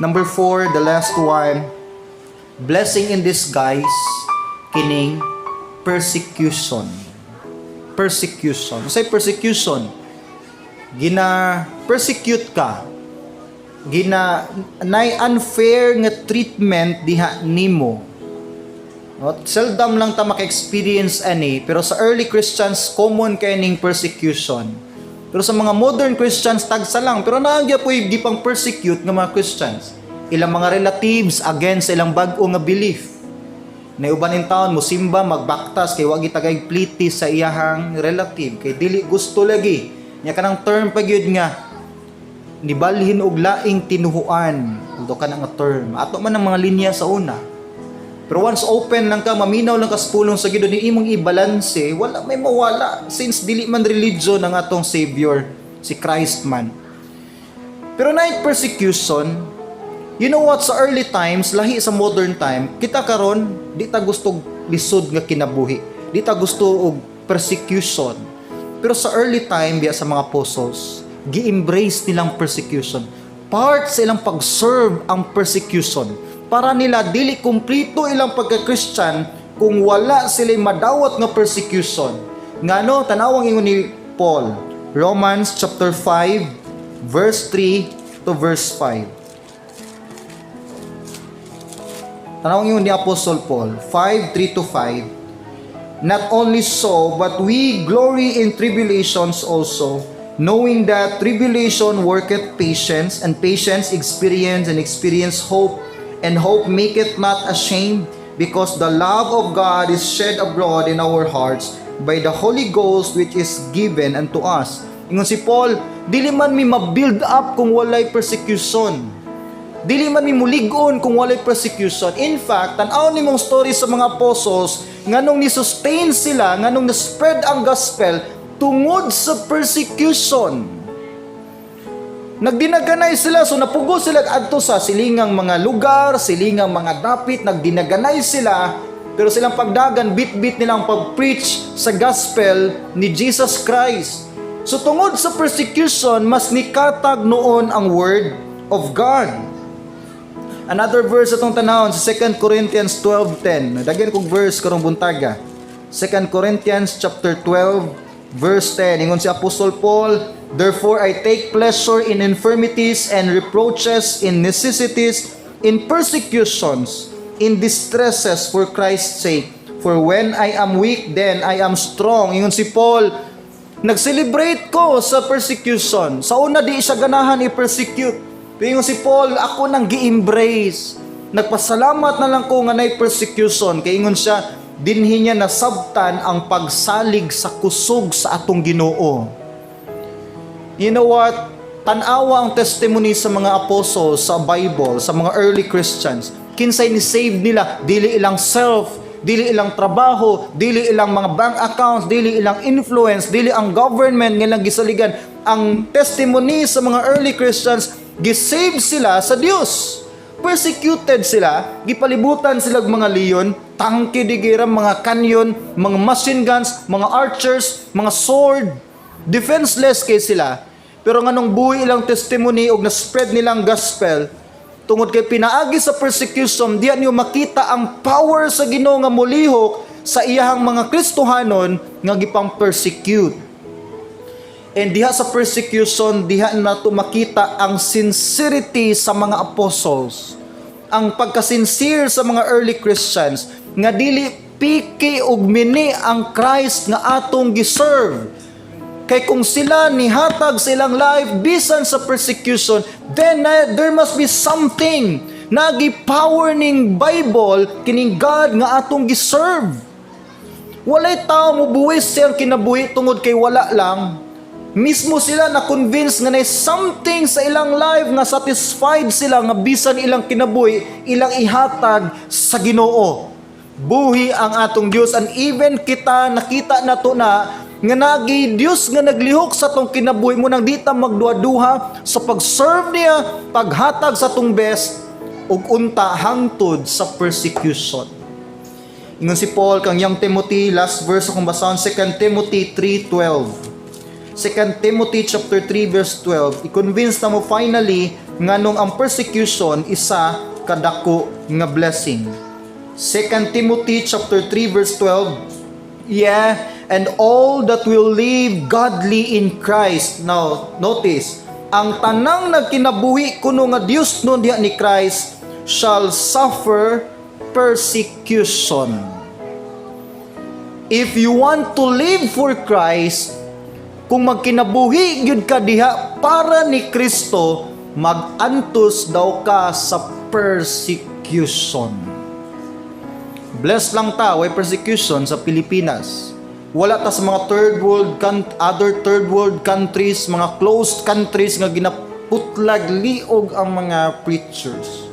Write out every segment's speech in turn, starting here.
Number four, the last one, blessing in disguise, kining persecution. Persecution. Say persecution, gina persecute ka, gina nay unfair nga treatment diha nimo. No, seldom lang ta maka-experience ani, pero sa early Christians common kay ning persecution. Pero sa mga modern Christians tagsa lang, pero naa gyapoy gipang persecute nga mga Christians. Ilang mga relatives against ilang bag-o nga belief. Na uban in town musimba, magbaktas kay wa gitagay pliti sa iyahang relative kay dili gusto lagi. Nya kanang term pa gyud nga nibalhin og laing tinuhuan. Although kana nga term, ato man ang mga linya sa una. Pero once open lang ka, maminaw lang ka sa pulong sa Ginoo, ni imong ibalanse, wala may mawala since dili man religion ang atong savior, si Christ man. Pero na persecution, you know what, sa early times, lahi sa modern time, kita karon di ta gusto og lisod nga kinabuhi. Di ta gusto og persecution. Pero sa early time, biya sa mga apostles, gi-embrace nilang persecution. Part sa ilang pag-serve ang persecution. Para nila, dili kumplito ilang pagka-Christian kung wala sila madawat nga persecution. Ngano, tanawang ingon ni Paul, Romans chapter 5 verse 3 to verse 5. Tanawang ingon ni Apostle Paul, 5, 3 to 5. "Not only so, but we glory in tribulations also, knowing that tribulation worketh patience, and patience experience, and experience hope, and hope maketh not ashamed, because the love of God is shed abroad in our hearts by the Holy Ghost which is given unto us." Ingon si Paul, dili man mi ma-build up kung walay persecution. Dili man mi mulig-on kung walay persecution. In fact, tan-aw nimong story sa mga apostles, nganong ni-sustain sila, nganong na-spread ang gospel tungod sa persecution. Nagdinaganay sila, so napugo sila adto sa silingang mga lugar, silingang mga dapit, nagdinaganay sila, pero silang pagdagan, bit-bit nilang pag-preach sa gospel ni Jesus Christ. So tungod sa persecution, mas nikatag noon ang word of God. Another verse atong tanawon sa 2 Corinthians 12:10. Daghan kog verse karong buntaga. 2 Corinthians chapter 12 verse 10. Ingon si Apostle Paul, "Therefore I take pleasure in infirmities and reproaches, in necessities, in persecutions, in distresses for Christ's sake. For when I am weak, then I am strong." Ingon si Paul, nag-celebrate ko sa persecution. Sa una, di siya ganahan i-persecute. Pero ingon si Paul, ako nang gi-embrace. Nagpasalamat na lang ko nga nay persecution. Kay ingon siya, dinhi niya nasabtan ang pagsalig sa kusog sa atong Ginoo. You know what? Tan-awa ang testimony sa mga apostles sa Bible, sa mga early Christians. Kinsay ni save nila, dili ilang self, dili ilang trabaho, dili ilang mga bank accounts, dili ilang influence, dili ang government nga ilang gisaligan. Ang testimony sa mga early Christians, gisave sila sa Dios. Persecuted sila, gipalibutan sila og mga leon, tangke de gera, mga cannon, mga machine guns, mga archers, mga sword. Defenseless kay sila. Pero nganong buhi ilang testimony og na-spread nilang gospel, tungod kay pinaagi sa persecution, diya niyo makita ang power sa Ginoo nga molihok sa iyahang mga Kristohanon nga gipang persecute. And diha sa persecution, diha nato makita ang sincerity sa mga apostles. Ang pagka-sincere sa mga early Christians nga dili piki ug mini ang Christ nga atong giserve. Kay kung sila nihatag sa ilang life bisan sa persecution, then there must be something nagi power ning Bible, kining God nga atong giserve. Walay tao mo buwis siyang kinabuhi tungod kay wala lang. Mismo sila na convince nga na something sa ilang life nga satisfied sila nga bisan ilang kinabuhi ilang ihatag sa Ginoo. Buhi ang atong Dios, and even kita nakita nato na nga nagi Dios nga naglihok sa atong kinabuhi mo nang di ta magduha-duha sa pag-serve niya, paghatag sa atong best ug unta hangtod sa persecution. Ingon si Paul kang young Timothy, last verse akong basahon, 2 Timothy 3:12. 2 Timothy chapter 3 verse 12, i-convince na mo finally nganong ang persecution isa kadako nga blessing. 2 Timothy chapter 3 verse 12. "Yeah, and all that will live godly in Christ." Now, notice, ang tanang nagkinabuhi kuno nga Diosnon diha ni Christ "shall suffer persecution." If you want to live for Christ, kung magkinabuhi gyud ka diha para ni Kristo, mag-antos daw ka sa persecution. Blessed lang ta, way persecution sa Pilipinas. Wala ta sa mga third world other third world countries, mga closed countries nga ginaputlag liog ang mga preachers.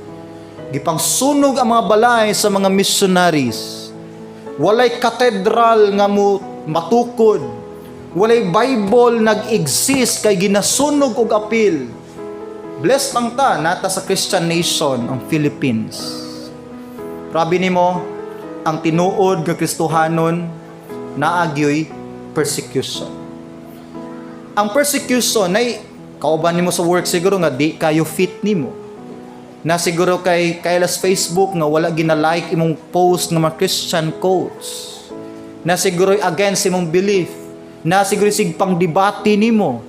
Gipangsunog ang mga balay sa mga missionaries. Walay katedral nga mo matukod. Walay Bible nag-exist kay ginasunog og apil. Blessed lang ta nata sa Christian nation ang Philippines. Grabe nimo, ang tinuod nga Kristohanon naa gyoy persecution. Ang persecution ay kauban nimo sa work siguro nga di kayo fit nimo. Na siguro kay kailas Facebook nga wala gina-like imong post nga mga Christian quotes. Na siguro against imong belief. Na siguro sig pang debate nimo.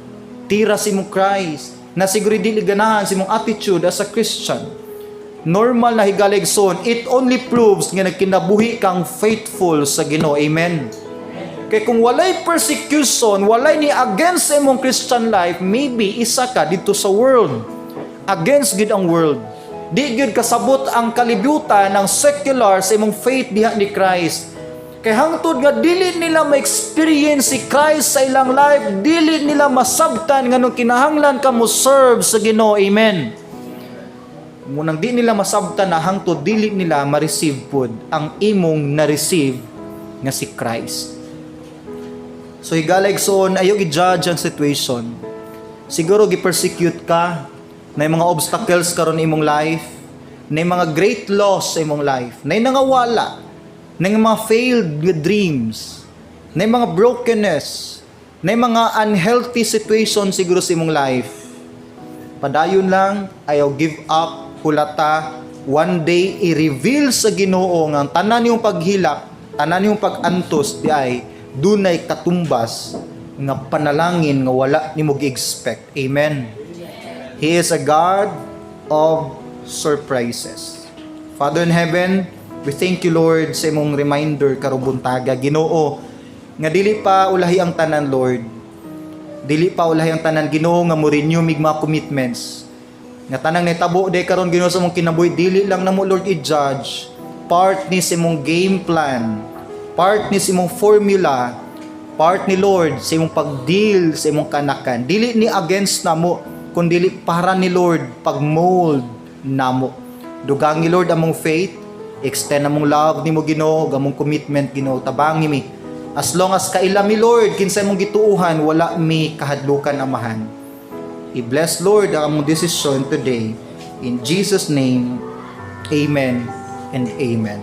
Tira sa imong Christ. Na siguro dili ganahan sa imong attitude as a Christian. Normal na, higala igsoon, it only proves nga nagkinabuhi kang faithful sa Ginoo. Amen. Kay kung walay persecution, walay ni against sa imong Christian life, maybe isa ka dito sa world. Against gid ang world. Di gyud kasabot ang kalibutan ng secular sa imong faith diha ni Christ. Kay hangtod nga dili nila ma-experience si Christ sa ilang life, dili nila masabtan nganong kinahanglan ka mo serve sa Ginoo. Amen. Munang di nila masabtan na hangtod dili nila ma-receive pod ang imong na-receive nga si Christ. So higala igsoon, ayaw i-judge ang situation. Siguro gi-persecute ka, na mga obstacles karon imong life, na mga great loss sa imong life, na nangawala, na mga failed nga dreams, na mga brokenness, na mga unhealthy situation siguro sa imong life. Padayon lang, ayaw give up, hulata, one day i-reveal sa Ginoo nga ang tanan niyong paghilak, tanan niyong pag-antos di ay dunay katumbas nga panalangin nga wala nimo gi-expect. Amen. He is a God of surprises. Father in heaven, we thank you, Lord, sa imong reminder karong buntaga, Ginoo, nga dili pa ulahi ang tanan, Lord. Dili pa ulahi ang tanan, Ginoo, nga mo renew mig mga commitments. Nga tanang nitabo day karon, Ginoo, sa imong kinabuhi, dili lang namo, Lord, i-judge. Part ni sa imong game plan. Part ni sa imong formula. Part ni, Lord, sa imong pag-deal sa imong kanakan. Dili ni against namo, kundi para ni, Lord, pag-mold namo. Dugangi, Lord, among faith, extend among love nimo, Ginoo, ug among commitment, Ginoo, tabangi mi. As long as kaila mi, Lord, kinsa imong gituuhan, wala mi kahadlukan, Amahan. I-bless, Lord, ang among decision today. In Jesus' name, amen and amen.